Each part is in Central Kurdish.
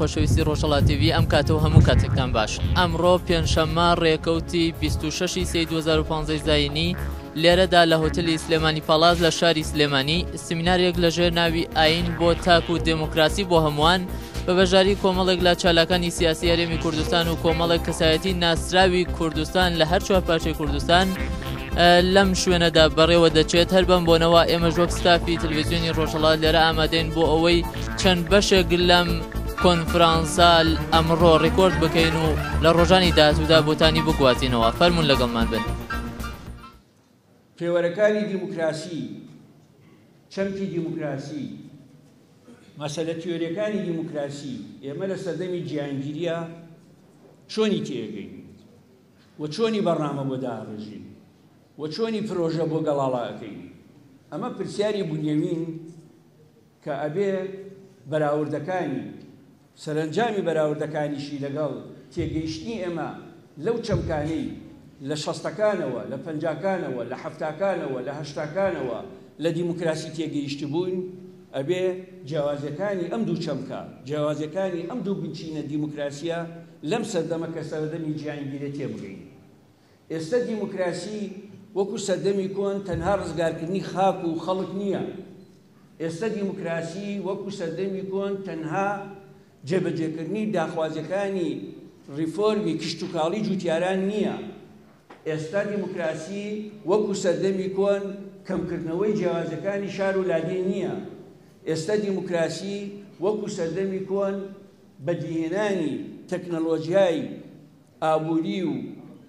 خۆشەویستی ڕۆژهەڵات تیڤی ئەم کاتە و هەموو کاتێکتان باش. ئەمڕۆ پێنجشەممە ڕێکەوتی 26 سێی 2015 زایینی لێرەدا لە هۆتێلی سلێمانی پاڵاس لە شاری سلێمانی سمینارێک لە ژێر ناوی ئایین بۆ تاک و دێموکراسی بۆ هەمووان بە بەشداری کۆمەڵێک لە چالاکانی سیاسی هەرێمی کوردستان و کۆمەڵێک کەسایەتی ناسراوی کوردستان لە هەر چوار پارچەی کوردستان لەم شوێنەدا بەڕێوە دەچێت. هەر بەم بۆنەوە ئێمەش وەک ستافی تەلەڤیزیۆنی ڕۆژهەڵات لێرە ئامادەین بۆ ئەوەی چەند بەشێک لەم کۆنفرانسە ئەمڕۆ ڕیکۆرد بکەین و لە ڕۆژانی داهاتوودا بۆتانی بگوازینەوە. فەرموون لەگەڵمان بن. پێوەرەکانی دیموکراسی، چەمکی دیموکراسی، مەسەلە تیۆریەکانی دیموکراسی، ئێمە لە سەردەمی جیهانگیرییا چۆنی تێئەگەین و چۆنی بەڕنامە بۆ دائەڕێژین و چۆنی پرۆژە بۆ گەڵاڵە ئەکەین، ئەمە پرسیاری بونیەوین کە ئەبێ بەراوردەکانی، سەرەنجامی بەراوردەکانیشی لەگەڵ تێگەیشتنی ئێمە لەو چەمکانەی لە شەستەکانەوە، لە پەنجاکانەوە، لە حەفتاکانەوە، لە هەشتاکانەوە لە دیموکراسی تێگەیشتبووین، ئەبێ جیاوازیەکانی ئەم دوو چەمکە، جیاوازیەکانی ئەم دوو بنچینە دیموکراسیە لەم سەردەمە کە سەردەمی جیهانگیرە تێبگەین. ئێستە دیموکراسی وەکو سەردەمی کۆن تەنها ڕزگارکردنی خاک و خەڵک نییە. ئێستە دیموکراسی وەکو سەردەمی کۆن تەنها جێبەجێکردنی داخوازیەکانی ڕیفۆرمی کشتوکاڵی جوتیاران نییە. ئێستا دیموکراسی وەکو سەردەمی کۆن کەمکردنەوەی جیاوازیەکانی شار و لادێ نییە. ئێستا دیموکراسی وەکو سەردەمی کۆن بەدیهێنانی تەکنەلۆجیای ئابووری و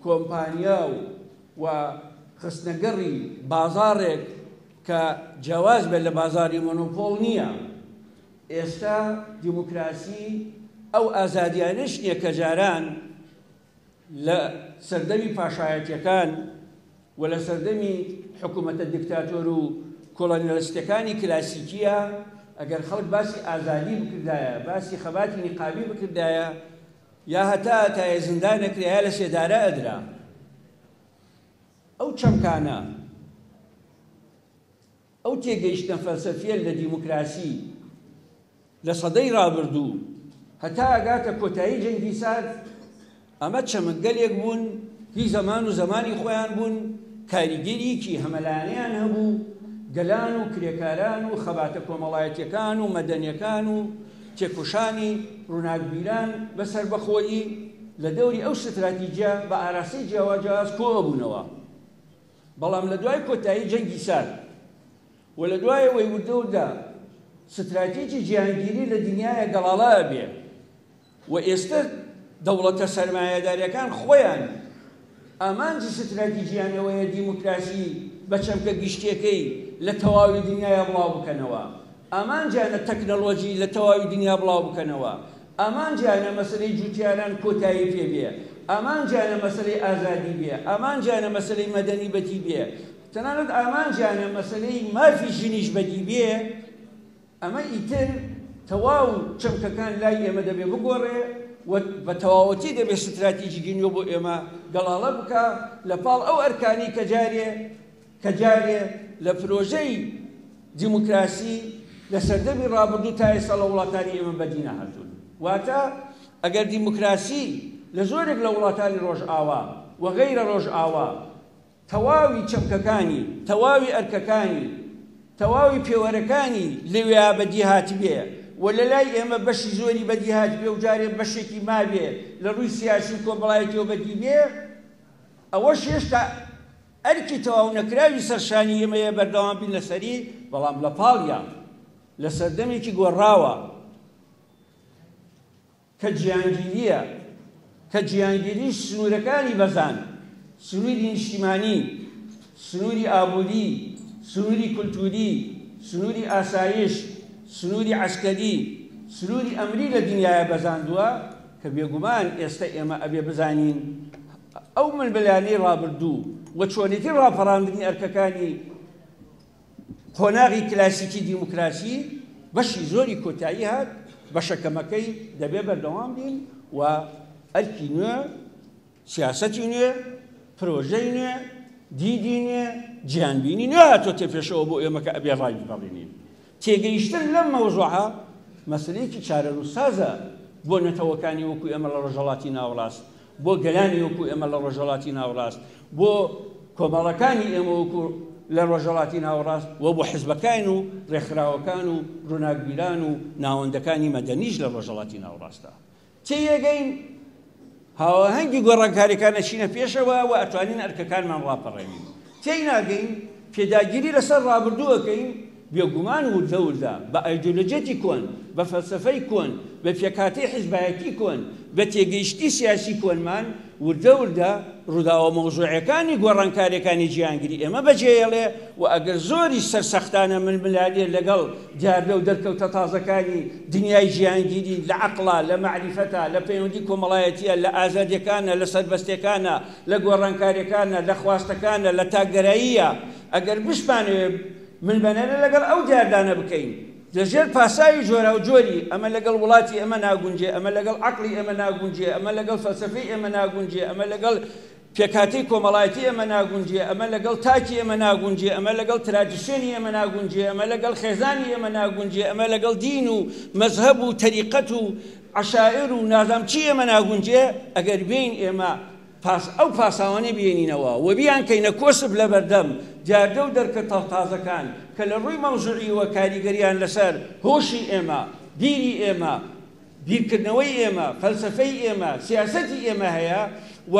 کۆمپانیا و و خستنەگەڕی بازاڕێک کە جیاواز بێت لە بازاڕی مۆنۆپۆڵ نییە. ئێستا دیموکراسی ئەو ئازادیانەش نییە کە جاران لە سەردەمی پاشایەتیەکان و لە سەردەمی حکوومەتە دیکتاتۆر و کۆڵۆنیالیستەکانی کلاسیکیە ئەگەر خەڵک باسی ئازادی بکردایە، باسی خەباتی نیقابی بکردایە، یا هەتا هەتایە زیندان ئەکرا یا لە سێدارە ئەدرا. ئەو چەمکانە، ئەو تێگەیشتنە فەلسەفیە لە دیموکراسی لە سەدەی ڕابردوو هەتا ئەگاتە کۆتایی جەنگی سارد، ئەمە چەمکگەلێک بوون هی زەمان و زەمانی خۆیان بوون، کاریگەریی هەمەلایەنەیان هەبوو، گەلان و کرێکاران و خەباتە کۆمەڵایەتیەکان و مەدەنیەکان و تێکۆشانی ڕووناکبیران بە سەربەخۆیی لە دەوری ئەو ستراتیجە بە ئاراستەی جیاواجیاواز کۆئەبوونەوە. بەڵام لە دوای کۆتایی جەنگی سارد و لە دوای ئەوەی وردە وردە ستراتیجی جیهانگیری لە دنیایا گەڵاڵە ئەبێ و ئێستە دەوڵەتە سەرمایەداریەکان خۆیان ئامانجی ستراتیجیان ئەوەیە دیموکراسی بە چەمکە گشتیەکەی لە تەواوی دنیایا بڵاو بکەنەوە، ئامانجیانە تەکنەڵۆجی لە تەواوی دنیا بڵاو بکەنەوە، ئامانجیانە مەسەلەی جوتیاران کۆتایی پێ بێ، ئامانجیانە مەسەلەی ئازادی بێ، ئامانجیانە مەسەلەی مەدەنی بەدی بێ، تەنانەت ئامانجیانە مەسەلەی مافی ژنیش بەدی بێ. ئەمە ئیتر تەواو چەمکەکان لای ئێمە دەبێ بگۆڕێ و بە تەواوەتی دەبێ ستراتیجیکی نوێ بۆ ئێمە گەڵاڵە بکا لە پاڵ ئەو ئەرکانەی کە جارێ کە جارێ لە پرۆژەی دیموکراسی لە سەردەمی ڕابردوو تا ئێستا لە وڵاتانی ئێمە بەدی نەهاتوون. واتە ئەگەر دیموکراسی لە زۆرێک لە وڵاتانی ڕۆژئاوا و غەیرە ڕۆژئاوا تەواوی چەمکەکانی، تەواوی ئەرکەکانی، تەواوی پێوەرەکانی لەوێا بەدی هاتبێ و لە لای ئێمە بەشی زۆری بەدی هاتبێ و جارێ بەشێکی مابێ لە ڕووی سیاسی و کۆمەڵایەتیەوە بەدی بێ، ئەوەش هێشتا ئەرکی تەواو نەکراوی سەر شانی ئێمەیە بەردەوام بین لەسەری، بەڵام لە پاڵیا لە سەردەمێکی گۆڕاوە کە جیهانگیرییە، کە جیهانگیریش سنوورەکانی بەزاند، سنووری نیشتیمانی، سنووری ئابووری، سنووری کولتووری، سنووری ئاسایش، سنووری عەسکەری، سنووری ئەمری لە دنیایا بەزاندووە، کە بێگومان ئێستە ئێمە ئەبێ بزانین ئەو ململانێی ڕابردوو و چۆنێتی ڕاپەڕاندنی ئەرکەکانی قۆناغی کلاسیکی دیموکراسی بەشی زۆری کۆتایی هات، بەشە کەمەکەی دەبێ بەردەوام بین و ئەرکی نوێ، سیاسەتی نوێ، پرۆژەی نوێ، دیدی نوێ، جیهانبینی نوێ هاتۆتە پێشەوە بۆ ئێمە کە ئەبێ ڕایبپەڕێنین. تێگەیشتن لەم مەوزوعە مەسەلەیەکی چارەنووسسازە بۆ نەتەوەکانی وەکو ئێمە لە ڕۆژهەڵاتی ناوەڕاست، بۆ گەلانی وەکو ئێمە لە ڕۆژهەڵاتی ناوەڕاست، بۆ کۆمەڵەکانی ئێمە وەکو لە ڕۆژهەڵاتی ناوەڕاست و بۆ حزبەکان و ڕێکخراوەکان و ڕووناکبیران و ناوەندەکانی مەدەنیش لە ڕۆژهەڵاتی ناوەڕاستدا. تێیەگەین، هاوئاهەنگی گۆڕانکاریەکان ئەچینە پێشەوە و ئەتوانین ئەرکەکانمان ڕاپەڕێنین. تێی ناگەین، پێداگیری لەسەر ڕابردوو ئەکەین، بێگومان وردە وردە بە ئایدۆلۆجیەتی کۆن، بە فەلسەفەی کۆن، بە پێکهاتەی حیزبایەتی کۆن، بە تێگەیشتنی سیاسی کۆنمان، وردە وردە ڕووداوە مەوزوعیەکانی گۆڕانکاریەکانی جیهانگیری ئێمە بەجێیەڵێ و ئەگەر زۆریش سەرسەختانە ململانێ لەگەڵ دیاردە و دەرکەوتە تازەکانی دنیای جیهانگیری لە عەقڵا، لە مەعریفەتا، لە پەیوەندی کۆمەڵایەتیە، لە ئازادیەکانە، لە سەربەستیەکانە، لە گۆڕانکاریەکانە، لە خواستەکانە، لە تاکگەراییە، ئەگەر بشمانەوێ ململانێ لەگەڵ ئەو دیاردانە بکەین، لە ژێر پاساوی جۆراوجۆری، ئەمە لەگەڵ وڵاتی ئێمە ناگونجێ، ئەمە لەگەڵ عەقڵی ئێمە ناگونجێ، ئەمە لەگەڵ فەلسەفەی ئێمە ناگونجێ، ئەمە لەگەڵ پێکهاتەی کۆمەڵایەتی ئێمە ناگونجێ، ئەمە لەگەڵ تاکی ئێمە ناگونجێ، ئەمە لەگەڵ ترادیسیۆنی ئێمە ناگونجێ، ئەمە لەگەڵ خێزانی ئێمە ناگونجێ، ئەمە لەگەڵ دین و مەزهەب و تەریقەت و عەشائیر و نازانم چی ئێمە ناگونجێ، ئەگەر بێین ئێمە پاس ئەو پاساوانەی بهێنینەوە و بیانکەینە کۆسپ لەبەردەم دیاردە و دەرکەتە تازەکان کە لە ڕووی مەوزوعییەوە کاریگەرییان لەسەر هۆشی ئێمە، بیری ئێمە، بیرکردنەوەی ئێمە، فەلسەفەی ئێمە، سیاسەتی ئێمە هەیە و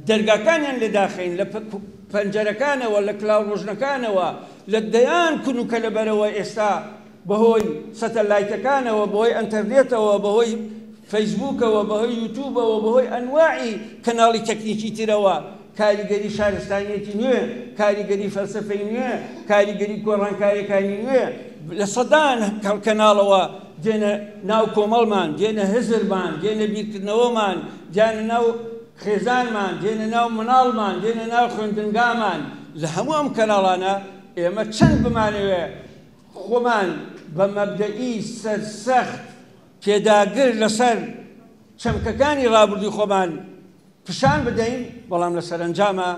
دەرگاکانیان لێ داخەین، لە پەنجەرەکانەوە، لە کلاوڕۆژنەکانەوە، لە دەیان کون و کەلەبەرەوە ئێستا بەهۆی سەتەلایتەکانەوە، بەهۆی ئەنتەرنێتەوە، بەهۆی فەیسبووکەوە، بەهۆی یوتوبەوە، بەهۆی ئەنواعی کەناڵی تەکنیکی ترەوە، کاریگەری شارستانیەتی نوێ، کاریگەری فەلسەفەی نوێ، کاریگەری گۆڕانکاریەکانی نوێ لە سەدان کەناڵەوە دێنە ناو کۆمەڵمان، دێنە هزرمان، دێنە بیرکردنەوەمان، دێنە ناو خێزانمان، دێنە ناو مناڵمان، دێنە ناو خوێندنگامان. لە هەموو ئەم کەناڵانە ئێمە چەند بمانەوێ خۆمان بە مەبدەئی سەرسەخت پێداگر لەسەر چەمکەکانی ڕابردووی خۆمان پیشان بدەین، بەڵام لە سەرەنجاما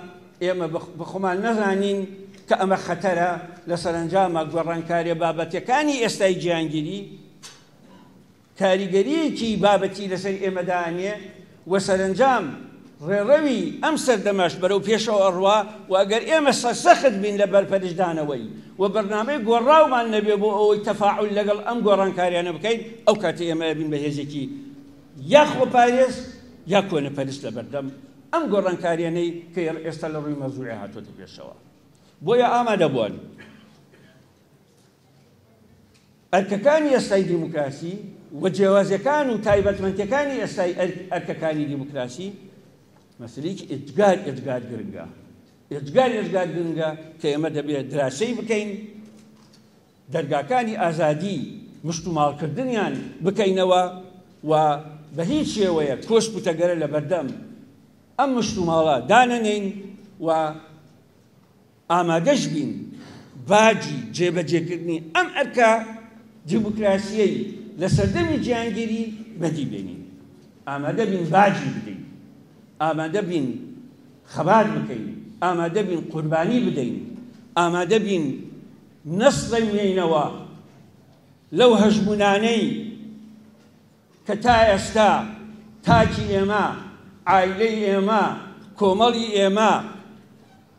ئێمە بە خۆمان نەزانین کە ئەمە خەتەرە، لە سەرەنجاما گۆڕانکاریە بابەتیەکانی ئێستای جیهانگیری کاریگەرییەکی بابەتی لەسەر ئێمە دائەنێ و سەرەنجام ڕێڕەوی ئەم سەردەمەش بەرەو پێشەوە ئەڕوا و ئەگەر ئێمە سەرسەخت بین لە بەرپەرچدانەوەی و بەرنامەی گۆڕاومان نەبێ بۆ ئەوەی تەفاعول لەگەڵ ئەم گۆڕانکاریانە بکەین ئەو کاتە ئێمە ئەبین بە هێزێکی یا خۆپارێز یا کۆنەپەرست لەبەردەم ئەم گۆڕانکاریانەی کە ئێستا لە ڕووی مەوزوعی هاتۆتە پێشەوە. بۆیە ئامادەبووان ئەرکەکانی ئێستای دیموکراسی و جیاوازیەکان و تایبەتمەندیەکانی ئێستای ئەرکەکانی دیموکراسی مەسەلەیەکی ئێجگار ئێجگار گرنگە ئێجگار ئێجگار گرنگە کە ئێمە دەبێت دراسەی بکەین دەرگاکانی ئازادی مشتوماڵکردنیان بکەینەوە و بە هیچ شێوەیەک کۆسپ و تەگەرە لە بەردەم ئەم مشتوماڵە دانەنێین و ئامادەش بین باجی جێبەجێکردنی ئەم ئەرکە دیموکراسییەی لە سەردەمی جیهانگیری بەدی بێنین. ئامادە بین باجی بدەین. ئامادە بین خەبات بکەین. ئامادە بین قوربانی بدەین. ئامادە بین نەسڵەوێینەوە لەو هەژموونانەی کە تا ئێستا تاکی ئێمە، عایلەی ئێمە، کۆمەڵی ئێمە،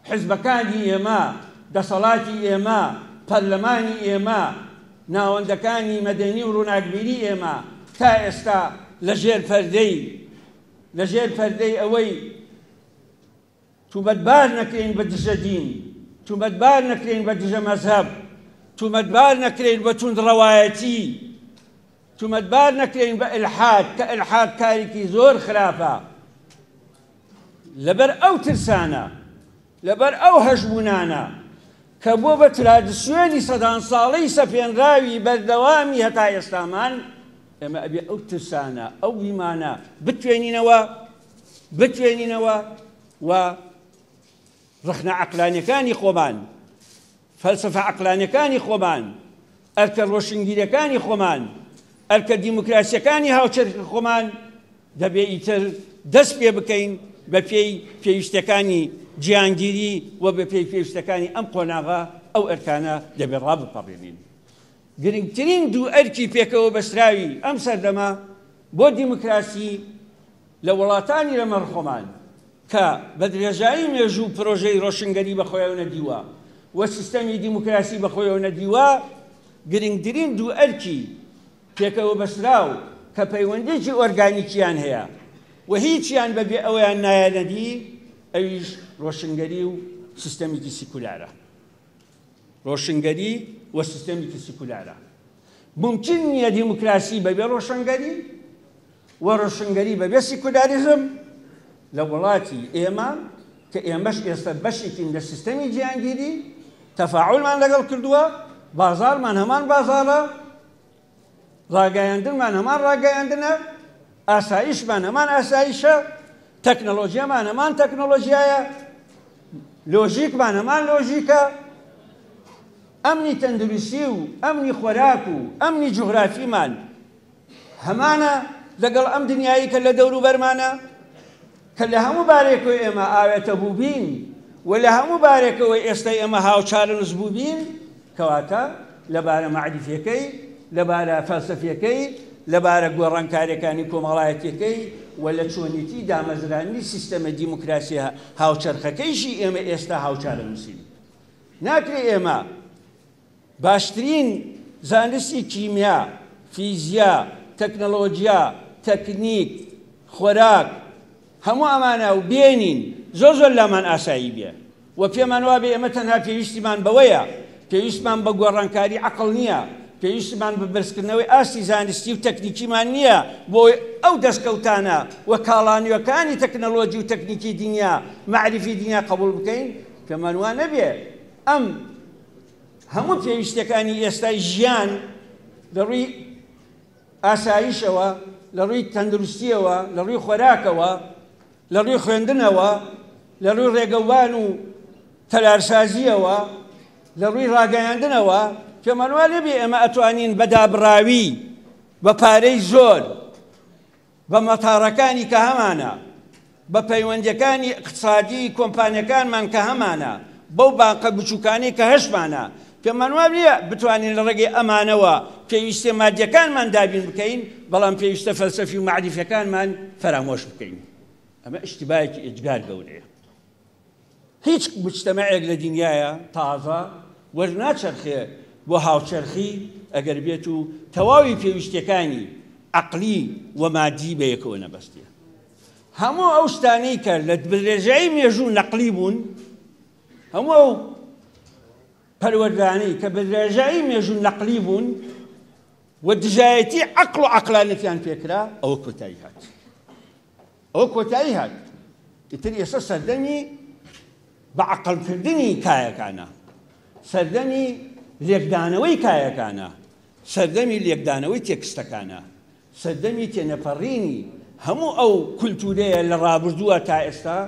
حزبەکانی ئێمە، دەسەڵاتی ئێمە، پەرلەمانی ئێمە، ناوەندەکانی مەدەنی و ڕووناکبیری ئێمە تا ئێستا لە ژێر پەردەی لە ژێر پەردەی ئەوەی تومەتبار نەکرێین بە دژە دین، تومەتبار نەکرێین بە دژە مەزهەب، تومەتبار نەکرێین بە توندڕەوایەتی، تومەتبار نەکرێین بە ئیلحاد کە ئیلحاد کارێکی زۆر خراپە، لەبەر ئەو ترسانە، لەبەر ئەو هەژموونانە کە بووە بە ترادسیۆنی سەدان ساڵەی سەپێنراوی بەردەوامی هەتا ئێستامان، ئێمە ئەبێ ئەو ترسانە، ئەو بیمانە بتوێنینەوە، بتوێنینەوە و ڕەخنە عەقلانیەکانی خۆمان، فەلسەفە عەقلانیەکانی خۆمان، ئەرکە ڕۆشنگیرەکانی خۆمان، ئەرکە دیموکراسیەکانی هاوچەرخی خۆمان دەبێ ئیتر دەست پێ بکەین بە پێی پێویستەکانی جیهانگیری و بە پێی پێویستەکانی ئەم قۆناغە ئەو ئەرکانە دەبێ ڕابپەڕێنین. گرنگترین دوو ئەرکی پێکەوە بەستراوی ئەم سەردەمە. بۆ دیموکراسی لە وڵاتانی لەمەڕ خۆمان کە بە درێژایی مێژوو پرۆژەی ڕۆشنگەری بە خۆیەوە نەدیوە و سیستەمی دیموکراسی بە خۆیەوە نەدیوە، گرنگترین دوو ئەرکی پێکەوەبەستراو کە پەیوەندیی ئۆرگانیکییان هەیە و هیچیان بە بێ ئەویان نایەنەدی، ئەویش ڕۆشنگەری و سیستەمێکی سیکولارە. ڕۆشنگەری و سیستەمێکی سیکولارە. مومکین نییە دیموکراسی بەبێ ڕۆشنگەری و ڕۆشنگەری بەبێ سیکولاریزم لە وڵاتی ئێمە کە ئێمەش ئێستا بەشێکین لە سیستەمی جیهانگیری، تەفاعولمان لەگەڵ کردووە، بازاڕمان هەمان بازاڕە، ڕاگەیاندنمان هەمان ڕاگەیاندنە، ئاسایشمان هەمان ئاسایشە، تەکنەلۆژیامان هەمان تەکنەلۆژیایە، لۆژیکمان هەمان لۆژیکە، ئەمنی تەندروستی و ئەمنی خۆراک و ئەمنی جوغرافیمان هەمانە لەگەڵ ئەم دنیایی کە لە دەوروبەرمانە، کە لە هەموو بارێکەوە ئێمە ئاوێتە بووبین و لە هەموو بارێکەوە ئێستا ئێمە هاوچارەنووس بووبین، کەواتە لە بارە مەعریفیەکەی، لە بارە فەلسەفیەکەی، لە بارە گۆڕانکاریەکانی کۆمەڵایەتیەکەی و لە چۆنیەتی دامەزراندنی سیستەمە دیموکراسیە هاوچەرخەکەیشی ئێمە ئێستا هاوچارەنووسین. ناکرێ ئێمە باشترین زانستی کیمیا، فیزیا، تەکنەلۆجیا، تەکنیک، خۆراک، هەموو ئەمانە و بێنین زۆر زۆر لامان ئاسایی بێ و پێمان وابێ ئێمە تەنها پێویستیمان بەوەیە، پێویستمان بە گۆڕانکاری عەقڵ نییە، پێویستمان بە بەرزکردنەوەی ئاستی زانستی و تەکنیکیمان نییە بۆ ئەو دەستکەوتانە و کاڵا نوێکانی تەکنەلۆجی و تەکنیکی دنیا، مەعریفی دنیا قبوڵ بکەین، پێمان وا نەبێ ئەم هەموو پێویستیەکانی ئێستای ژیان لە ڕووی ئاسایشەوە، لە ڕووی تەندروستیەوە، لە ڕووی خۆراکەوە، لە ڕووی خوێندنەوە، لە ڕووی ڕێگەوبان و تەلارسازیەوە، لە ڕووی ڕاگەیاندنەوە، پێمان وا نەبێ ئێمە ئەتوانین بە دابڕاوی، بە پارەی زۆر، بە مەتاڕەکانی کە هەمانە، بە پەیوەندیەکانی ئیقتسادی کۆمپانیەکانمان کە هەمانە، بەو بانقە بچوکانەی کە هەشمانە، پێمان وا نیە بتوانین لە ڕێگەی ئەمانەوە پێویستیە مادیەکانمان دابین بکەین، بەڵام پێویستە فەلسەفی و مەعریفیەکانمان فەرامۆش بکەین. ئەمە ئیشتیبایەکی ئێجگار گەورەیە. هیچ موجتەمەعێک لە دنیایا تازە وەرناچەرخێ بۆ هاوچەرخی ئەگەر بێت و تەواوی پێویستیەکانی عەقلی و مادی بە یەکەوە نەبەستێ. هەموو ئەو شتانەی کە لە درێژایی مێژوو نەقلی بوون، هەموو ئەو پەروەردانەی کە بە درێژایی مێژوو نەقلی بوون و دژایەتی عەقڵ و عەقلانەتیان پێکرا، ئەوە کۆتایی هات. ئەوە کۆتایی هات. ئیتر ئێستا سەردەمی بە عەقڵکردنی کایەکانە، سەردەمی لێکدانەوەی کایەکانە، سەردەمی لێکدانەوەی تێکستەکانە، سەردەمی تێنەپەڕینی هەموو ئەو کولتوورەیە لە ڕابردووە تا ئێستا،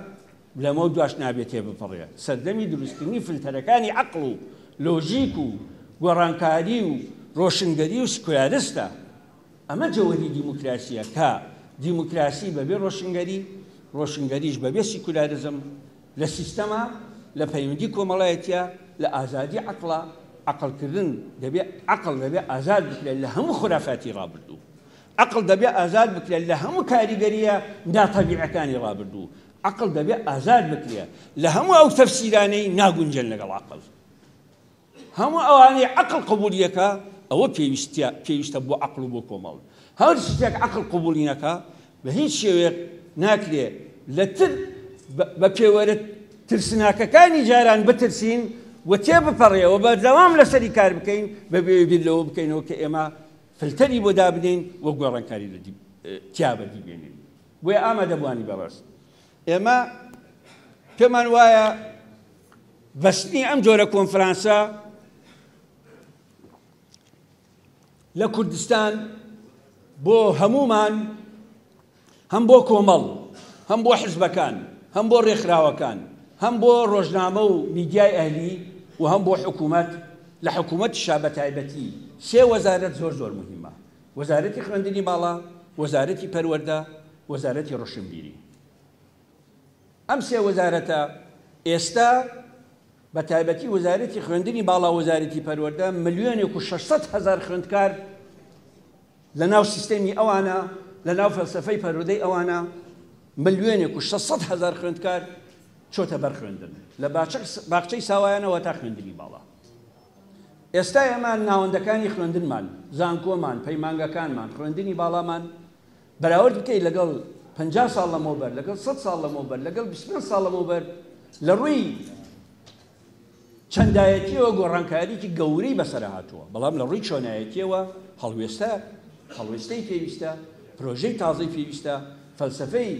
لەمەو دواش نابێت تێبپەڕێ. سەردەمی دروستکردنی فلتەرەکانی عەقڵ و لۆژیک و گۆڕانکاری و ڕۆشنگەری و سکویارستە. ئەمە جەوهەری دیموکراسییە کە دیموکراسی بەبێ ڕۆشنگەری، ڕۆشنگەریش بەبێ سیکولاریزم لە سیستەما، لە پەیوەندی کۆمەڵایەتییە، لە ئازادی عەقڵە، عەقڵکردن دەبێ عەقڵ دەبێ ئازاد بکرێت لە هەموو خورافاتی ڕابردوو. عەقڵ دەبێ ئازاد بکرێت لە هەموو کاریگەرییە ناتەبیعەکانی ڕابردوو. عەقڵ دەبێ ئازاد بکرێت لە هەموو ئەو تەفسیرانەی ناگونجێن لەگەڵ عەقڵ. هەموو ئەوانەی عەقڵ قبوڵی ئەکا ئەوە پێویستە پێویستە بۆ عەقڵ و بۆ کۆمەڵ. هەر شتێک عەقڵ قبوڵی نەکا بە هیچ شێوەیەک ناکرێ لە تر بە پێوەرە ترسناکەکانی جاران بترسین و تێبپەڕێ و بەردەوام لەسەری کار بکەین بەبێ بیر لەوە بکەینەوە کە ئێمە فلتەری بۆ دابنێین و گۆڕانکاری لە تیا بەدی بێنین. بۆیە ئامادەبووانی بەڕێز ئێمە پێمان وایە بەستنی ئەم جۆرە کۆنفرانسە لە کوردستان بۆ هەموومان هەم بۆ کۆمەڵ هەم بۆ حزبەکان هەم بۆ ڕێکخراوەکان هەم بۆ ڕۆژنامە و میدیای ئەهلی و هەم بۆ حکوومەت لە حکوومەتیشا بە تایبەتی سێ وەزارەت زۆر زۆر مهمە وەزارەتی خوێندنی باڵا وەزارەتی پەروەردە وەزارەتی ڕۆشنبیری ئەم سێ وەزارەتە ئێستا بە تایبەتی وەزارەتی خوێندنی باڵا و وەزارەتی پەروەردە ملیۆنێک و 600 هەزار خوێندکار لە ناو سیستەمی ئەوانە لەناو فەلسەفەی پەروەردەی ئەوانە ملیۆنێک و 600 هەزار خوێندکار چۆتە بەر خوێندن لە باخچەی ساوایانەوە تا خوێندنی باڵا. ئێستا ئێمە ناوەندەکانی خوێندنمان، زانکۆمان، پەیمانگەکانمان، خوێندنی باڵامان بەراورد بکەیت لەگەڵ 50 ساڵ لەمەوبەر، لەگەڵ 100 ساڵ لەمەوبەر، لەگەڵ 25 ساڵ لەمەوبەر لە ڕووی چەندایەتیەوە گۆڕانکاریی گەورەی بەسەر هاتووە، بەڵام لە ڕووی چۆنایەتیەوە هەڵوێستە هەڵوێستەی پێویستە، پرۆژەی تازەی پێویستە، فەلسەفەی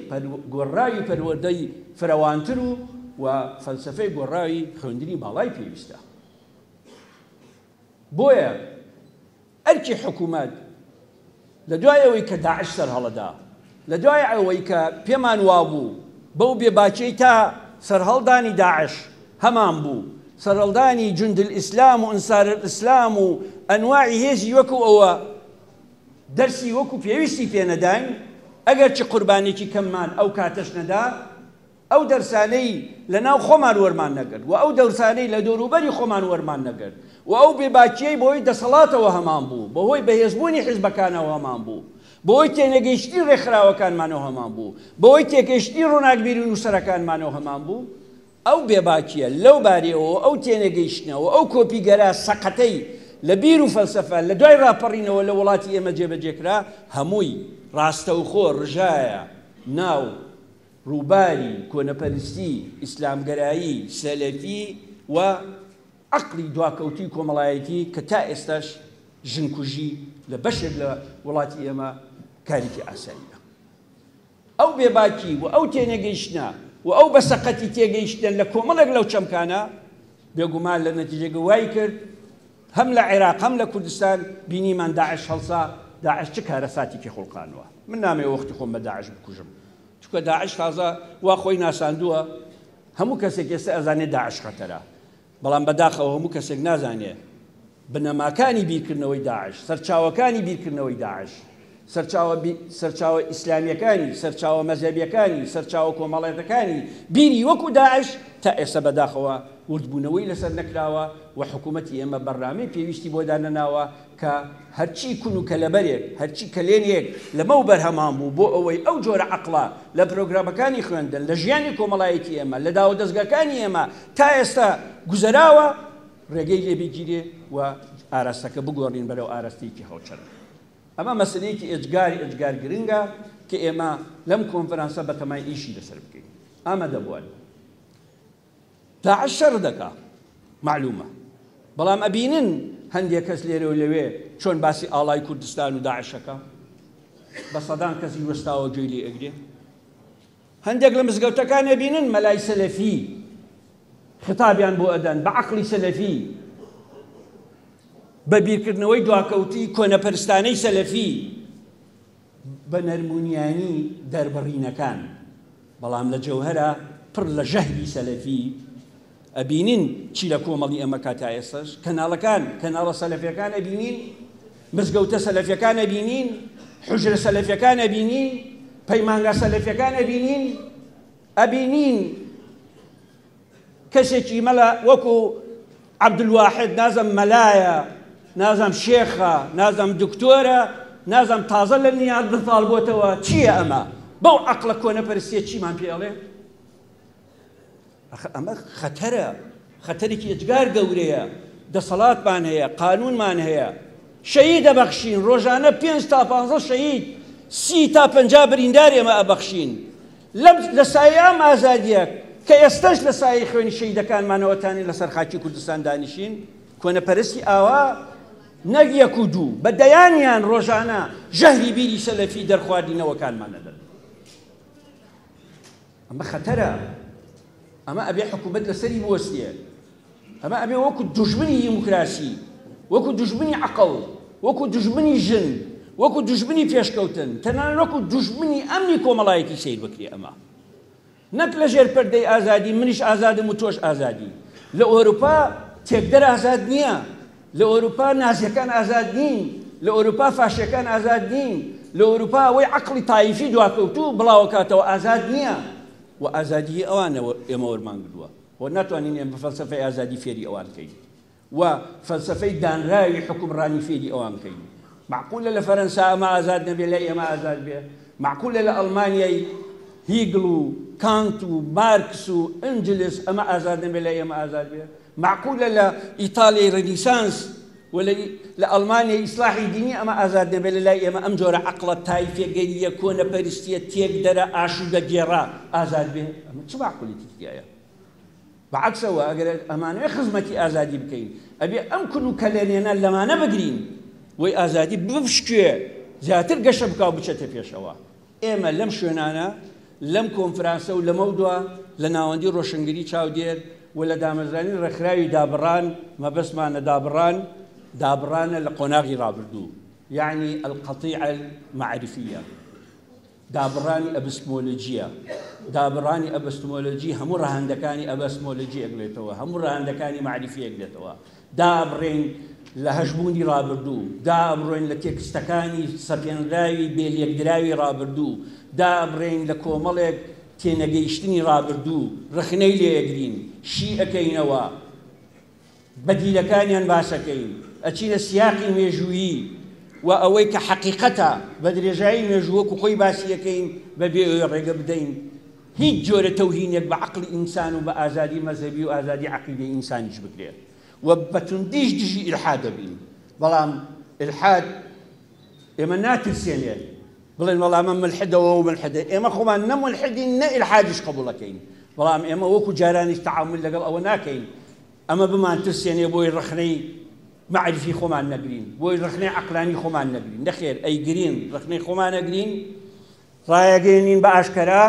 گۆڕاوی پەروەردەی فرەوانتر و و فەلسەفەی گۆڕاوی خوێندنی باڵای پێویستە. بۆیە ئەرکی حکوومەت لە دوای ئەوەی کە داعش سەرهەڵەدا، لە دوای ئەوەی کە پێمان وابوو بەو بێباکیەی تا سەرهەڵدانی داعش هەمان بوو، سەرهەڵدانی جوند الئیسلام و ئەنسار الئیسلام و ئەنواعی هێزی وەکو ئەوە دەرسی وەکو پێویستی پێ نەداین، ئەگەرچی قوربانێکی کەممان ئەو کاتەش نەدا، ئەو دەرسانەی لە ناو خۆمان وەرمان نەگرت و ئەو دەرسانەی لە دەوروبەری خۆمان وەرمان نەگرت و ئەو بێباکییەی بەهۆی دەسەڵاتەوە هەمان بوو، بەهۆی بەهێزبوونی حیزبەکانەوە هەمان بوو، بەهۆی تێنەگەیشتنی ڕێکخراوەکانمانەوە هەمان بوو، بەهۆی تێگەیشتنی ڕۆناکبیر و نووسەرەکانمانەوە هەمان بوو، ئەو بێباکییە لەو بارەیەوە و ئەو تێنەگەیشتنە و ئەو کۆپیگەرا سەقەتەی لە بیر و فەلسەفە لە دوای ڕاپەڕینەوە لە وڵاتی ئێمە جێبەجێ کرا، هەمووی ڕاستەوخۆ ڕژایە ناو ڕووباری کۆنەپەرستی، ئیسلامگەرایی، سەلەفی و عەقڵی دواکەوتووی کۆمەڵایەتی کە تا ئێستاش ژنکوژی لە بەشێک لە وڵاتی ئێمە کارێکی ئاساییە. ئەو بێباکی و ئەو تێنەگەیشتنە و ئەو بە سەقەتی تێگەیشتنە لە کۆمەڵێک لەو چەمکانە بێگومان لە نەتیجەگە وای کرد هەم لە عێراق هەم لە کوردستان بینیمان داعش هەڵسا، داعش چ کارەساتێکی خوڵقانوە. من نامەوێ وەختی خۆم بە داعش بکوژم، چونکە داعش تازە وا خۆی ناساندووە، هەموو کەسێک ئێستا ئەزانێ داعش خەتەرە، بەڵام بەداخەوە هەموو کەسێک نازانێ بنەماکانی بیرکردنەوەی داعش، سەرچاوەکانی بیرکردنەوەی داعش، سەرچاوە سەرچاوە ئیسلامییەکانی، سەرچاوە مەزهەبییەکانی، سەرچاوە کۆمەڵایەتەکانی بیری وەکو داعش تا ئێستا بەداخەوە وردبوونەوەی لەسەر نەکراوە و حکوومەتی ئێمە بەرنامەی پێویستی بۆ دانەناوە کە هەرچی کون و کەلەبەرێک، هەرچی کەلێنێک لەمەوبەر هەمان بوو بۆ ئەوەی ئەو جۆرە عەقڵە لە پرۆگرامەکانی خوێندن، لە ژیانی کۆمەڵایەتی ئێمە، لە داوودەزگاکانی ئێمە تا ئێستا گوزەراوە، ڕێگەی لێ بگیرێ و ئاراستەکە بگۆڕین بەرەو ئاراستەیەکی هاوچەرخ. ئەمە مەسەلەیەکی ئێجگار ئێجگار گرنگە کە ئێمە لەم کۆنفرانسە بەتەمای ئیشی لەسەر بکەین. ئامادەبووان. داعش شەڕ دەکا مەعلومە، بەڵام ئەبینن هەندێ کەس لێرە و لەوێ چۆن باسی ئاڵای کوردستان و داعش ئەکا، بە سەدان کەسی وەستاوە گوێی لێ ئەگرێ. هەندێک لە مزگەوتەکان ئەبینن مەلای سەلەفی خیتابیان بۆ ئەدەن بە عەقڵی سەلەفی، بە بیرکردنەوەی دواکەوتووی کۆنەپەرستانەی سەلەفی، بە نەرمونیانی دەربڕینەکان، بەڵام لە جەوهەرا پڕ لە ژەهری سەلەفی، ئەبینین چی لە کۆمەڵی ئەمەکا تا ئێستەش، کەناڵەکان، کەناڵە سەلەفیەکان ئەبینین، مزگەوتە سەلەفیەکان ئەبینین، حوجرە سەلەفیەکان ئەبینین، پەیمانگا سەلەفیەکان ئەبینین، ئەبینین کەسێکی مەلا وەکو عەبدولواحید نازم مەلایە، نازم شێخە، نازم دکتۆرە، نازم تازە لە نیاندرتاڵ بۆتەوە، چییە ئەمە؟ بەو عەقڵە کۆنەپەرستیە چیمان پێ ئەڵێ؟ ئەخە ئەمە خەتەرە، خەتەرێکی ئێجگار گەورەیە. دەسەڵاتمان هەیە، قانونمان هەیە، شەهید ئەبەخشین، ڕۆژانە 5 تا 15 شەهید، 30 تا 50 بریندار ئێمە ئەبەخشین. لەم لە سایەی ئەم ئازادیە کە ئێستەش لە سایەی خوێنی شەهیدەکانمانەوە تانین لەسەر خاکی کوردستان دانیشین، کۆنەپەرستی ئاوا نەک یەک و دوو، بە دەیانیان ڕۆژانە ژەهری بیری سەلەفی دەرخواردی نەوەکانمان ئەدەن. ئەمە خەتەرە، ئەمە ئەبێ حکوومەت لەسەری بوەستێ، ئەمە ئەبێ وەکو دوژمنی دیموکراسی، وەکو دوژمنی عەقڵ، وەکو دوژمنی ژن، وەکو دوژمنی پێشکەوتن، تەنانەت وەکو دوژمنی ئەمنی کۆمەڵایەتی سەیر بکرێ. ئەمە نەک لەژێر پەردەی ئازادی منیش ئازادم و تۆش ئازادی. لە ئەوروپا تێکدەر ئازاد نییە، لە ئەوروپا نازیەکان ئازاد نین، لە ئەوروپا فاشیەکان ئازاد نین، لە ئەوروپا ئەوەی عەقڵی تایفی دواکەوتوو بڵاوەکاتەوە ئازاد نییە. و ئازادیی ئەوانەوە ئێمە وەرمان گرتووە. خۆ ناتوانین ئێمە فەلسەفەی ئازادی فێری ئەوان کەین و فەلسەفەی دانراوی حوکمڕانی فێری ئەوان کەین. مەعقولە لە فەرەنسا ئەمە ئازاد نەبێ لای ئێمە ئازاد بێ؟ مەعقولە لە ئەڵمانیای هیگڵ و کانت و مارکس و ئەنجلس ئەمە ئازاد نەبێ لای ئێمە ئازاد بێ؟ مەعقولە لە ئیتالیای ڕێنیسانس و لە ئەڵمانیای ئیسلاحی دینی ئەمە ئازاد نەبێ لە لای ئێمە ئەم جۆرە عەقڵە تایفێگەرییە کۆنەپەرستییە تێکدەرە ئاشوودەگێڕە ئازاد بێ؟ ئەمە چ مەعقولیەتی تیایە؟ بە عەکسەوە ئەگەر ئەمانەوێ خزمەتی ئازادی بکەین ئەبێ ئەم کون و کەلێنێنە لەمانە بگرین بۆی ئازادی بپشکوێ زیاتر گەشە بکا و بچێتە پێشەوە. ئێمە لەم شوێنانە، لەم کۆنفرانسە و لەمەودوا لە ناوەندی ڕۆشنگری چاودێر و لە دامەزرانی ڕێکخراوی دابڕان، مەبەستمانە دابڕان، دابڕانە لە قۆناغی ڕابردوو، یەعنی القطیعە المعرفیە، دابڕانی ئەبستمۆلۆجییە. دابڕانی ئەبستمۆلۆجی هەموو ڕەهەندەکانی ئەبستمۆلۆجی ئەگرێتەوە، هەموو ڕەهەندەکانی مەعریفی ئەگرێتەوە. دابڕین لە هەژموونی ڕابردوو، دابڕۆین لە تێکستەکانی سەپێنراوی بێ لێکدراوی ڕابردوو، دابڕێین لە کۆمەڵێک تێنەگەیشتنی ڕابردوو، ڕەخنەی لێ ئەگرین، شی ئەکەینەوە، بەدیلەکانیان باس ئەکەین، ئەچینە سیاقی مێژوویی و ئەوەی کە حەقیقەتە بە درێژایی مێژوو وەکو خۆی باسی ئەکەین بە بێ ئەوەی ڕێگە بدەین هیچ جۆرە تەوهینێک بە عەقڵی ئینسان و بە ئازادی مەزهەبی و ئازادی عەقیدەی ئینسانیش بکرێ و بە توندیش دژی ئیلحاد دەبین بەڵام ئیلحاد ئێمە ناترسێنێ بڵێن وەڵا ئەمە ملحدە و ئەو ملحدە ئێمە خۆمان نە ملحدین نە ئیلحادیش قبوڵەکەین بەڵام ئێمە وەکو جارانیش تەعامول لەگەڵ ئەوە ناکەین ئەمە بمانترسێنێ بۆی ڕەخنەی مەعریفی خۆمان نەگرین بۆی ڕەخنەی عەقلانی خۆمان نەگرین نەخێر ئەیگرین ڕەخنەی خۆمان ئەگرین ڕایەگەیەنین بە ئاشکەرا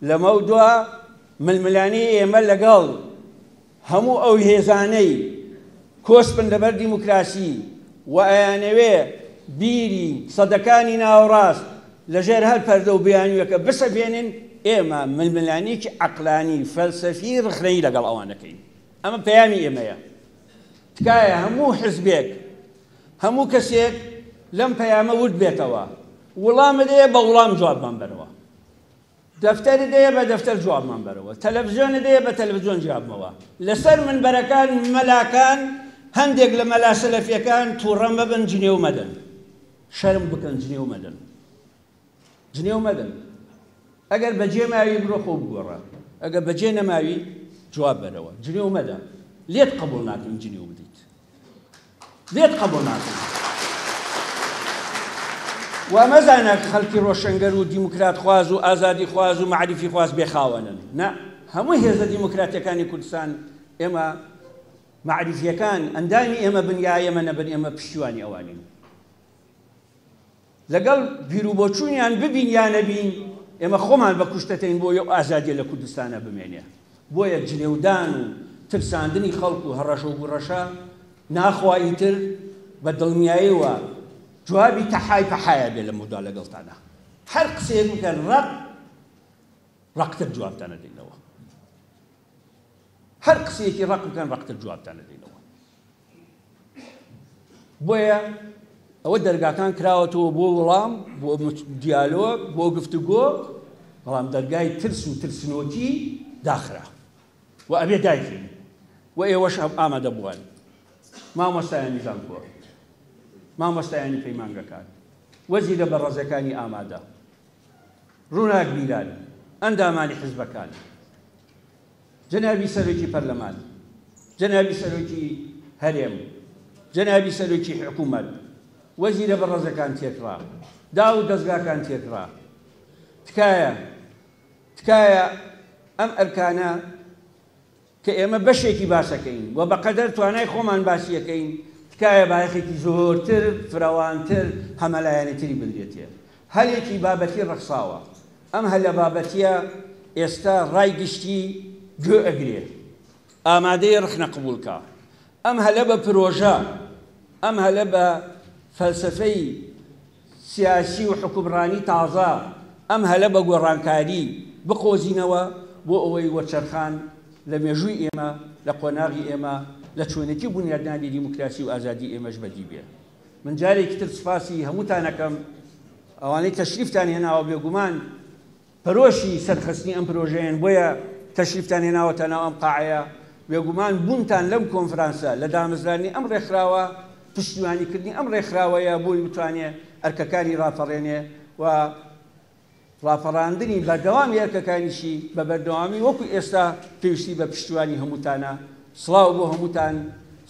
لەمەودوا ململانێی ئێمە لەگەڵ هەموو ئەو هێزانەی کۆسپن لەبەر دیموکراسی و ئەیانەوێ بیری سەدەکانی ناوەڕاست لەژێر هەر پەردە و بیانوویەکە بسەپێنن، ئێمە ململانێیەکی عەقلانی، فەلسەفی، ڕەخنەیی لەگەڵ ئەوان دەکەین. ئەمە پەیامی ئێمەیە. تکایە هەموو حزبێک، هەموو کەسێک لەم پەیامە ورد بێتەوە. وڵامت هەیە بە وڵام جوابمان بەرەوە. دەفتەرت هەیە بە دەفتەر جوابمان بەرەوە. تەلەفزیۆنت هەیە بە تەلەفزیۆن جوابمەوە. لەسەر منبەرەکان مەلاکان، هەندێک لە مەلا سەلەفیەکان توڕە مەبن جنێو مەدەن. شەرم بکەن جنێو مەدەن. جنێو مەدەن. ئەگەر بەجێ ماوی بڕۆ خۆ بگۆڕە. ئەگەر بەجێ نەماوی جواب بەرەوە. جنێو مەدە. لێت قبوڵ ناکەین جنێو بدەیت. لێت قبوڵ ناکەین. وا مەزانە خەڵکی ڕۆشنگەر و دیموکراتخواز و ئازادیخواز و مەعریفیخواز بێ خاوەنن. نا، هەموو هێزە دیموکراتیەکانی کوردستان ئێمە مەعریفیەکان ئەندامی ئێمە بن یا ئێمە نەبن ئێمە پشتیوانی ئەوانین. لەگەڵ بیروبۆچوونیان ببین یا نەبین، ئێمە خۆمان بە کوشتەتەین بۆ ئەو ئازادیە لە کوردستانا بمێنێ. بۆیە جنێودان و ترساندنی خەڵک و هەڕەشە و گوڕەشە ناخوا ئیتر بە دڵنیایەوە جوابی تەحای پەحایە بێ لەمەودا لەگەڵتانا. هەر قسەیەک بکەن ڕەق ڕەقتر جوابتان ئەدەینەوە. هەر قسەیەکی ڕەق بکەن ڕەقتر جوابتان ئەدەینەوە. بۆیە ئەوە دەرگاکان کراوەتەوە بۆ وڵام، بۆ دیالۆگ، بۆ گفتوگۆ، بەڵام دەرگای ترس و ترسنۆکی داخرا و ئەبێ دایخین و ئێوەش ئامادە بووان، مامۆستایانی زانکۆ، مامۆستایانی پەیمانگەکان، وەزیرە بەڕێزەکانی ئامادە، ڕووناکبیران، ئەندامانی حزبەکان. جەنابی سەرۆکی پەرلەمان، جەنابی سەرۆکی هەرێم، جەنابی سەرۆکی حکوومەت، وەزیرە بەڕێزەکان تێکڕا، داو و دەزگاکان تێکڕا. تکایە، تکایە ئەم ئەرکانە کە ئێمە بەشێکی باسەکەین و بەقەدەر توانای خۆمان باسی ئەکەین، تکایە بایەخێکی زۆرتر، فرەوانتر، هەمەلایەنەتری بدرێتێ. هەلێکی بابەتی ڕەخساوە. ئەم هەلە بابەتیە ئێستا ڕای گشتی گوێ ئەگرێ، ئامادەیە ڕەخنە قبوڵ کا. ئەم هەلە بە پرۆژە، ئەم هەلە بە فەلسەفەی سیاسی و حوکمڕانی تازە، ئەم هەلە بە گۆڕانکاری بقۆزینەوە بۆ ئەوەی وەرچەرخان لە مێژووی ئێمە، لە قۆناغی ئێمە، لە چۆنێتی بونیادنانی دیموکراسی و ئازادی ئێمەش بەدی بێ. من جارێکی تر سوپاسی هەمووتان ئەکەم، ئەوانەی تەشریفتان هێناوە بێگومان پەرۆشی سەرخستنی ئەم پرۆژەیەن بۆیە تەشریفتان هێناوەتە ناو ئەم قاعەیە، بێگومان بوونتان لەم کۆنفرانسە لە دامەزراندنی ئەم ڕێکخراوە پشتیوانیکردنی ئەم ڕێکخراوەیە بۆی بتوانێ ئەرکەکانی ڕاپەڕێنێ و. ڕاپەڕاندنی بەردەوامی ئەرکەکانیشی بە بەردەوامی وەکو ئێستا پێویستی بە پشتیوانی هەمووتانە. سڵاو بۆ هەمووتان،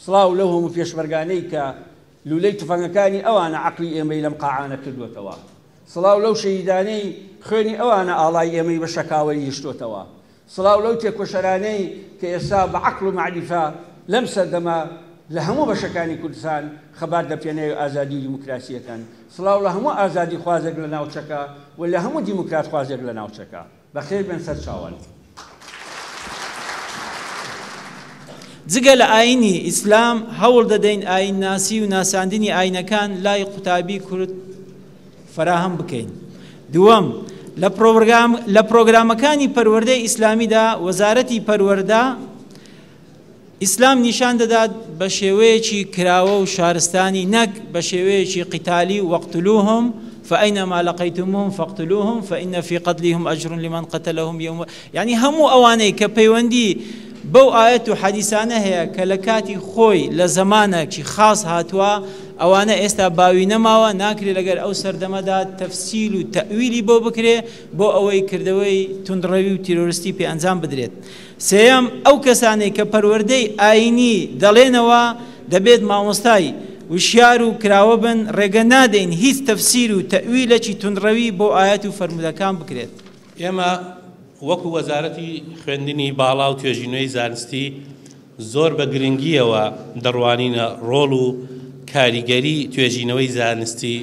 سڵاو لەو هەموو پێشمەرگانەی کە لوولەی تفەنگەکانی ئەوانە عەقڵی ئێمەی لەم قاعانە کردووەتەوە. سڵاو لەو شەهیدانەی خوێنی ئەوانە ئاڵای ئێمەی بە شەکاوەیی هێشتۆتەوە. سڵاو لەو تێکۆشەرانەی کە ئێستا بە عەقڵ و مەعریفە لەم سەردەمە لە هەموو بەشەکانی کوردستان خەبات لە پێناوی ئازادی و دیموکراسی ئەکەن. سڵاو لە هەموو ئازادیخوازێک لە ناوچەکە و لە هەموو دیموکراتخوازێک لە ناوچەکە. بەخێر بێن سەر چاوان. جگە لە ئایینی ئیسلام هەوڵ دەدەین ئایینناسی و ناساندنی ئایینەکان لای قوتابی کورد فەراهەم بکەین. دووەم، لە پرۆگرامەکانی پەروەردەی ئیسلامیدا وەزارەتی پەروەردە ئیسلام نیشان دەدات بە شێوەیەکی کراوە و شارستانی نەک بە شێوەیەکی قیتالی و وەقتلوهم فأینما لقیتموهم فاقتلوهم فإن فی قتلهم أجر لمن قتلهم یوم یعنی هەموو ئەوانەی کە پەیوەندی بەو ئایەت و حەدیسانە هەیە کە لە کاتی خۆی لە زەمانێکی خاص هاتووە ئەوانە ئێستا باوی نەماوە ناکرێ لەگەر ئەو سەردەمەدا تەفسیل و تەئویلی بۆ بکرێ بۆ ئەوەی کردەوەی توندڕەوی و تیرۆرستی پێ ئەنجام بدرێت. سێیەم، ئەو کەسانەی کە پەروەردەی ئایینی دەڵێنەوە دەبێت مامۆستای وشیار و کراوە بن، ڕێگە نادەین هیچ تەفسیر و تەئویلەکی توندڕەوی بۆ ئایەت و فەرموودەکان بکرێت. ئێمە وەکو وەزارەتی خوێندنی باڵا و توێژینەوەی زانستی زۆر بە گرنگییەوە دەڕوانینە ڕۆڵ و کاریگەری توێژینەوەی زانستی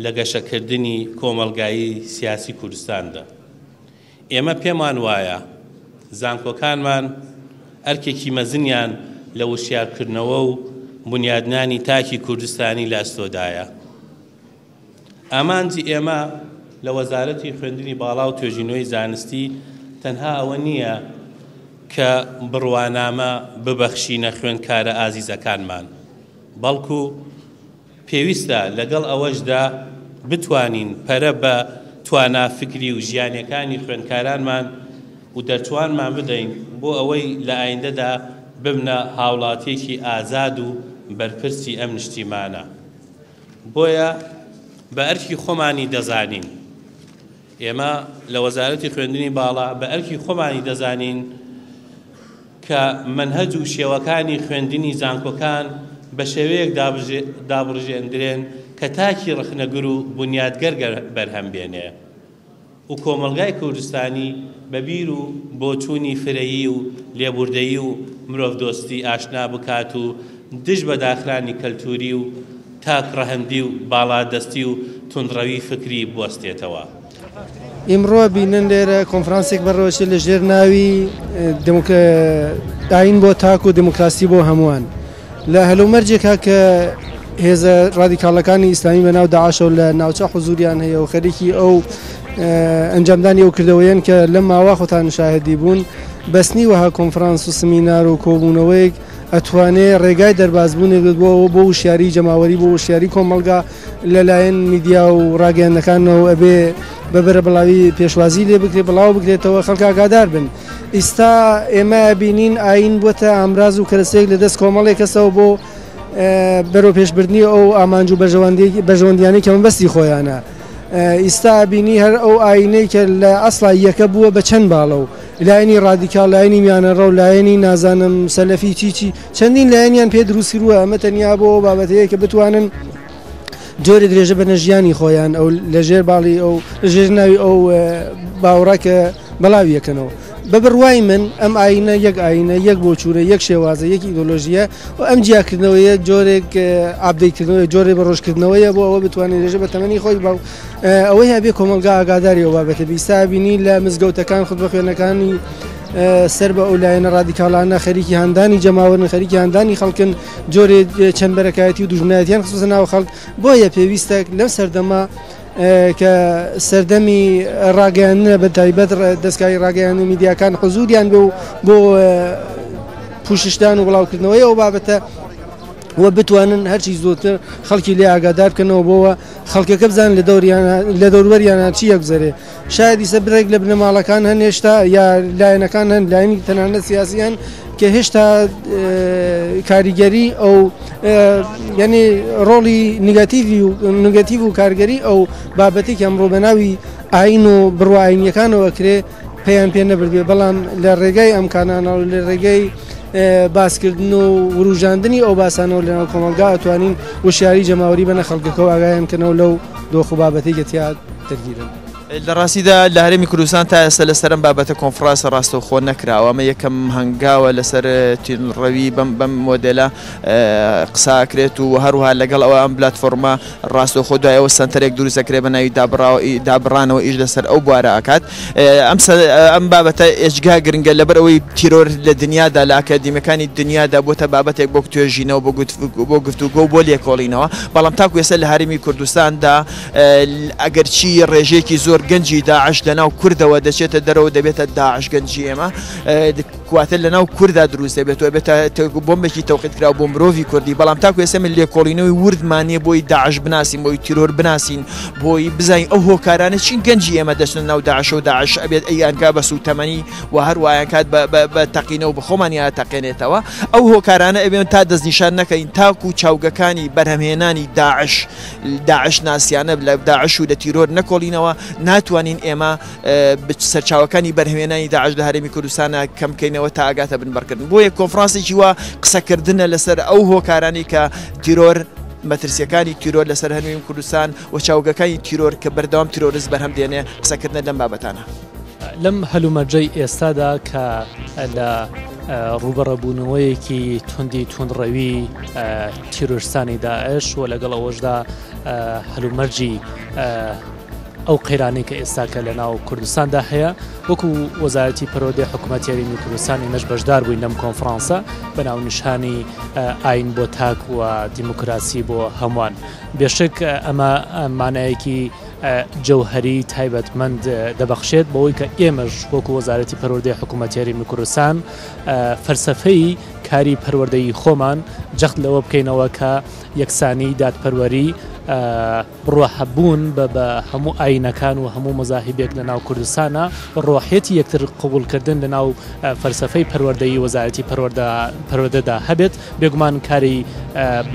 لە گەشەکردنی کۆمەڵگایی سیاسی کوردستاندا. ئێمە پێمان وایە زانکۆکانمان ئەرکێکی مەزنیان لە وشیارکردنەوە و بونیادنانی تاکی کوردستانی لە ئەستۆدایە. ئامانجی ئێمە لە وەزارەتی خوێندنی باڵا و توێژینەوەی زانستی تەنها ئەوە نییە کە بڕوانامە ببەخشینە خوێندکارە ئازیزەکانمان، بەڵکو پێویستە لەگەڵ ئەوەشدا بتوانین پەرە بە توانا فکری و ژیانیەکانی خوێندکارانمان و دەرچوانمان بدەین بۆ ئەوەی لە ئایندەدا ببنە هاوڵاتیەکی ئازاد و بەرپرسی ئەم نیشتیمانە. بۆیە بە ئەرکی خۆمانی دەزانین ئێمە لە وەزارەتی خوێندنی باڵا بە ئەرکی خۆمانی دەزانین کە مەنهەج و شێوەکانی خوێندنی زانکۆکان بە شێوەیەک دابڕژێندرێن کە تاکی ڕەخنەگر و بونیادگەر بەرهەم بێنێ و کۆمەڵگای کوردستانی بە بیر و بۆچوونی فرەیی و لێبوردەیی و مرۆڤدۆستی ئاشنا بکات و دژ بە داخرانی کەلتووری و تاک ڕەهەندی و باڵادەستی و توندڕەوی فکری بوەستێتەوە. ئیمڕۆ بینن لێرە کۆنفرانسێک بەڕێوەچێت لە ژێر ناوی ئاین بۆ تاک و دموکراسی بۆ هەمووان لە هەلومەرجێکا کە هێزە ڕادیکاڵەکانی ئیسلامی بە ناو داعشەوە لە ناوچە حزوریان هەیە و خەریکی ئەو ئەنجامدانی ئەو کردەوەیەن کە لەم ماوە خۆتان شاهدی بوون بەستنی وەها کۆنفرانس و سمینار و کۆبوونەوەیەک ئەتوانێ ڕێگای دەربازبوونێک بێت بۆ بۆ وشیاری جەماوەری بۆ وشیاری کۆمەڵگا لەلایەن میدیا و ڕاگەیاندنەکانەوە ئەبێ بە بەرەبڵاوی پێشوازی لێ بکرێت بڵاو بکرێتەوە خەڵک ئاگادار بن ئیستا ئێمە ئەبینین ئاین بووەتە ئامراز و کەرەسەیەک لە دەست کۆمەڵێک کەسەوە بۆ بەرەو پێشبردنی ئەو ئامانج و بەرژەوەندیانەی کە مەبەستی خۆیانە ئیستا ئەبینی هەر ئەو ئاینەی کە لە ئەسڵا یەکە بووە بە چەند باڵە و لایەنی ڕادیکاڵ لایەنی میانەڕەو لایەنی نازانم سەلەفی چی چی چەندین لایەنیان پێ دروست کردووە ئەمە تەنیا بۆ ئەو بابەتەیە کە بتوانن جۆرێ درێژە بەنە ژیانی خۆیان ئەو لەژێر باڵی ئەو لەژێر ناوی ئەو باوەڕە کە بەڵاوی یەکەنەوە بە بڕوای من ئەم ئاینە یەک ئاینە یەک بۆچوونە یەک شێوازە یەک ئیدۆلۆژیە و ئەم جیاکردنەوەیە جۆرێک ئابدەیتکردنەوەی جۆرێ بە ڕۆژکردنەوەیە بۆ ئەوە بتوانێت درێژە بە تەمەنی خۆی بە ئەوەی هەبێ کۆمەڵگا ئاگاداری ئەو بابەتە بیستا بینی لە مزگەوتەکان خوتبەخوێنەکانی سەر بە ئەو لایەنە ڕادیکاڵانە خەریکی هاندانی جەماوەرن خەریکی هاندانی خەڵکن جۆرێ چەند بەرەکایەتی و دوژمنایەتیان خستووەتە ناو خەڵک بۆیە پێویستە لەم سەردەمە کە سەردەمی ڕاگەیاندنە بە تایبەت دەستکاری ڕاگەیاندن و میدیاکان حزوریان بێ و بۆ پوششدان و بڵاوکردنەوەی ئەو بابەتە و بتوانن هەرچی زۆرتر خەڵکی لێ ئاگادار بکەنەوە بۆوە خەڵکەکە بزانن لە دەوریان لە دەوروبەریانە چی ئەگوزەرێ شاید ئیسە برێک لە بنەماڵەکان هەن هێشتا یا لایەنەکان هەن لایەنی تەنانەت سیاسی هەن کە هێشتا کاریگەری ئەو یعنی ڕۆڵی نگاتیڤی و نگاتیڤ و کارگەری ئەو بابەتێکی ئەمڕۆ بە ناوی ئاین و بڕوا ئاینیەکانەوە کرێ پێیان پێ نەبردبێ، بەڵام لە ڕێگای ئەم کانانەوە لە ڕێگەی باسکردن و وروژاندنی ئەو باسانەوە لەناو کۆمەڵگا ئەتوانین وشیاری جەماوەری بەنە خەڵکەکە و ئاگایان کەنەوە لەو دۆخ و بابەتەی کە تیا دەرگیرن. لە ڕاستیدا لە هەرێمی کوردستان تا ئێستا لەسەر ئەم بابەتە کۆنفرانس ڕاستەوخۆ نەکراوە، ئەمە یەکەم هەنگاوە لەسەر تیندڕەوی بەم بەم مۆدێلە قسە ئەکرێت و هەروەها لەگەڵ ئەوە ئەم پلاتفۆرمە ڕاستەوخۆ دوای ئەوە سەنتەرێک دروست دەکرێت بە ناوی دابڕانەوە ئیش لەسەر ئەو بوارە ئەکات. ئەم ئەم بابەتە ئێجگار گرنگە لەبەر ئەوەی تیرۆر لە دنیادا لە ئەکادیمیەکانی دنیادا بۆتە بابەتێک بۆ توێژینەوە بۆ گفتوگۆ و بۆ لێکۆڵینەوە، بەڵام تاکو ئێستا لە هەرێمی کوردستاندا ئەگەرچی ڕێژەیەکی زۆر گەنجی داعش لەناو کوردەوە دەچێتە دەرەوە دەبێتە داعش گەنجی ئێمە کواتە لەناو کوردا دروست دەبێت و ئەبێتە بۆمبێکی تەوقیت کراو بۆ مرۆڤی کوردی، بەڵام تاکو ئێستا من لێکۆڵینەوەی وردمان نییە بۆی داعش بناسین، بۆی تیرۆر بناسین، بۆی بزانین ئەو هۆکارانە چین گەنجی ئێمە دەچنە ناو داعش و داعش ئەبێت ئەیانکا بە سووتەمەنی و هەروایان کات بە تەقینەوە بە خۆمانیان تەقێنێتەوە. ئەو هۆکارانە ئەبێن تا دەستنیشان نەکەین تاکو چاوگەکانی بەرهەمهێنانی داعش داعش ناسیانە لە داعش و لە تیرۆر نەکۆڵینەوە ناتوانین ئێمە سەرچاوەکانی بەرهەمهێنانی داعش لە هەرێمی کوردستانە کەم بکەینەوە تا ئەگاتە بنبڕکردن. بۆیە کۆنفرانسێکی وا قسەکردنە لەسەر ئەو هۆکارانەی کە تیرۆر مەترسیەکانی تیرۆر لەسەر هەرێمی کوردستان و چاوگەکانی تیرۆر کە بەردەوام تیرۆرست بەرهەم دێنێ قسەکردنە لەم بابەتانە. لەم هەلومەرجەی ئێستادا کە لە ڕووبەڕەبوونەوەیەکی توندی توندڕەوی تیرۆرستانی داعش و لەگەڵ ئەوەشدا هەلومەرجی ئەو قەیرانەی کە ئێستاکە لە ناو کوردستاندا هەیە وەکو وەزارەتی پەروەردەی حکوومەتی هەرێمی کوردستان ئێمەش بەشدار بووین لەم کۆنفرانسە بە ناونیشانی ئاین بۆ تاک و دیموکراسی بۆ هەمووان بێشک ئەمە مانایەکی جەوهەری تایبەتمەند دەبەخشێت بەوەی کە ئێمەش وەکو وەزارەتی پەروەردەی حکوومەتی هەرێمی کوردستان فەلسەفەی کاری پەروەردەیی خۆمان جەخت لەوە بکەینەوە کە یەکسانی دادپەروەری ڕۆحبوون بە بە هەموو ئایینەکان و هەموو مەزاهیبێک لە ناو کوردستانا و ڕۆحیەتی یەکتر قبوڵکردن لە ناو فەلسەفەی پەروەردەیی وەزارەتی پەروەردە پەروەردەدا هەبێت بێگومان کاری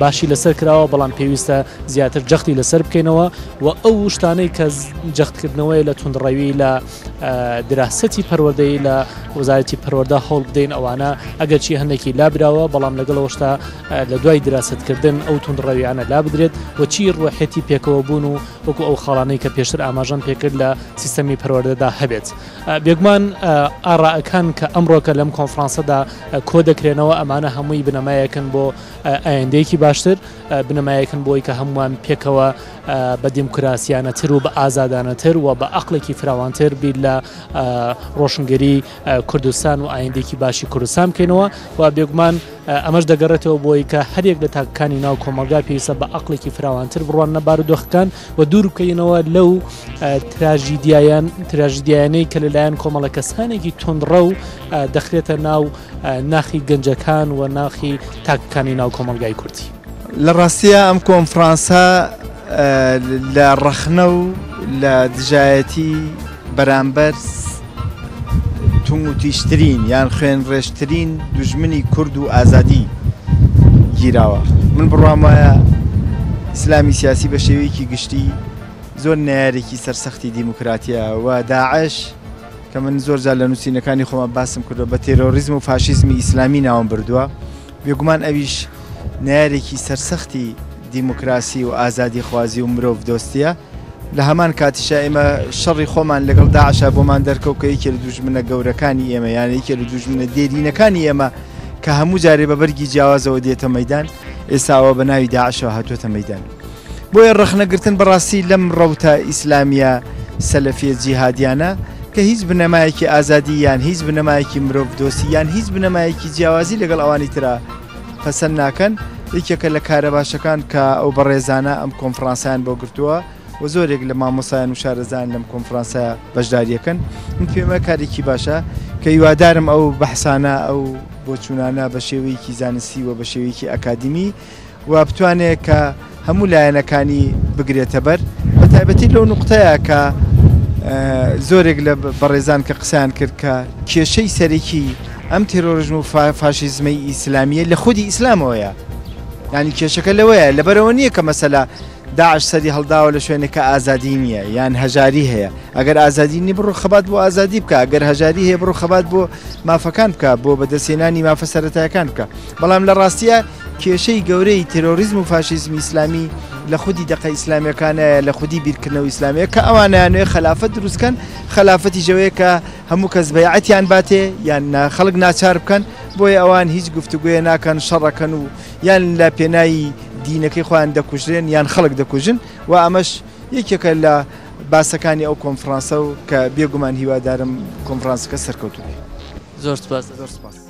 باشی لەسەر کراوە بەڵام پێویستە زیاتر جەختی لەسەر بکەینەوە و ئەو شتانەی کە جەختکردنەوەی لە توندڕەوی لە دراسەتی پەروەردەیی لە وەزارەتی پەروەردە هەوڵ بدەین ئەوانە ئەگەرچی هەندێکی لابراوە بەڵام لەگەڵ ئەوەشتا لە دوای دراستکردن ئەو توندڕەویانە لابدرێت و چی ڕۆحێتی پێکەوە بوون و وەکو ئەو خاڵانەی کە پێشتر ئاماژەم پێکرد لە سیستەمی پەروەردەدا هەبێت. بێگومان ئاڕائەکان کە ئەمڕۆکە لەم کۆنفرانسەدا کۆ دەکرێنەوە ئەمانە هەمووی بنەمایەکن بۆ ئایندەیەکی باشتر، بنەمایەکن بۆی کە هەمووان پێکەوە بە دیموکراسیانەتر و بە ئازادانەتر و بە ئەقڵێکی فراوانتر بیر لە ڕۆشنگەری کوردستان و ئایندێکی باشی کوردستان بکەینەوە و بێگومان ئەمەش دەگەڕێتەوە بۆی کە هەریەک لە تاکەکانی ناو کۆمەڵگا پێویستە بە ئەقڵێکی فراوانتر بڕواننە بارودۆخەکان و دوور بکەینەوە لەو تراژیدیایان تراژیدیایانەی کە لەلایەن کۆمەڵە کەسانێکی توندڕەو دەخرێتە ناو ناخی گەنجەکان و ناخی تاکەکانی ناو کۆمەڵگای کوردی. لە ڕاستیا ئەم کۆنفرانسە لە ڕەخنە و لە دژایەتی بەرامبەر توندوتیژترین یان خوێنڕێژترین دوژمنی کورد و ئازادی گیراوە. من بڕوام وایە ئیسلامی سیاسی بە شێوەیەکی گشتی زۆر نەیارێکی سەرسەختی دیموکراتیە و داعش کە من زۆر جار لە نووسینەکانی خۆما باسم کردووە بە تێرۆریزم و فاشیزمی ئیسلامی ناوم بردووە، بێگومان ئەویش نەیارێکی سەرسەختی دیموکراسی و ئازادیخوازی و مرۆڤ دۆستیە. لە هەمان کاتیشا ئێمە شەڕی خۆمان لەگەڵ داعشا بۆمان دەرکەوت کە یەکێ لە دوژمنە گەورەکانی ئێمە یان یەکێ لە دوژمنە دێرینەکانی ئێمە کە هەموو جارێ بە بەرگی جیاوازەوە دێتە مەدان ئێستاوە بە ناوی داعشەوە هاتووەتە مەدان. بۆیە ڕەخنەگرتن بەڕاستی لەم ڕەوتە ئیسلامیە سەلەفیە جیهادیانە کە هیچ بنەمایەکی ئازادی یان هیچ بنەمایەکی مرۆڤ دۆستی یان هیچ بنەمایەکی جیاوازی لەگەڵ ئەوانی ترا پەسەند ناکەن، یەکێکە لە کارە باشەکان کە ئەو بەڕێزانە ئەم کۆنفرانسەیان بۆ گرتووە و زۆرێک لە مامۆستایان و شارەزایان لەم کۆنفرانسە بەشداریەکەن. من پێم وایە کارێکی باشە کە هیوادارم ئەو بەحسانە ئەو بۆچوونانە بە شێوەیەکی زانستی و بە شێوەیەکی ئەکادیمی و بتوانێت کە هەموو لایەنەکانی بگرێتە بەر بە تایبەتی لەو نوقتەیە کە زۆرێک لە بەڕێزان کە قسەیان کرد کە کێشەی سەرەکی ئەم تێرۆریزم و فاشیزمەی ئیسلامیە لە خودی ئیسلامەوەیە ینی کێشەکە لەوەیە لەبەرەوە نییە کە مەسەلا داعش سەری هەڵداوە لە شوێنێک کە ئازادی نییە یان هەژاری هەیە، ئەگەر ئازادی نییە بڕۆ خەبات بۆ ئازادی بکە، ئەگەر هەژاری هەیە بڕۆ خەبات بۆ مافەکان بکە، بۆ بەدەستهێنانی مافە سەرەتایەکان بکە. بەڵام لە ڕاستییا کێشەی گەورەی تێرۆریزم و فاشیزمی ئیسلامی لە خودی دەقە ئیسلامیەکانایە، لە خودی بیرکردنەوە ئیسلامیە کە ئەوانیانوێ خەلافەت دروست کەن، خەلافەتیش ئەوەیە کە هەموو کەس بەیعەتیان باتێ یان خەڵک ناچار بکەن، بۆیە ئەوان هیچ گفتوگۆیە ناکەن، شەڕەکەن و یان لە پێناوی دینەکەی خۆیان دەکوژرێن یان خەڵک دەکوژن و ئەمەش یەکێکە لە باسەکانی ئەو کۆنفرانسە و کە بێگومان هیوادارم کۆنفرانسەکە سەرکەوتوو بێ. زۆر سپاس. زۆر سپاس.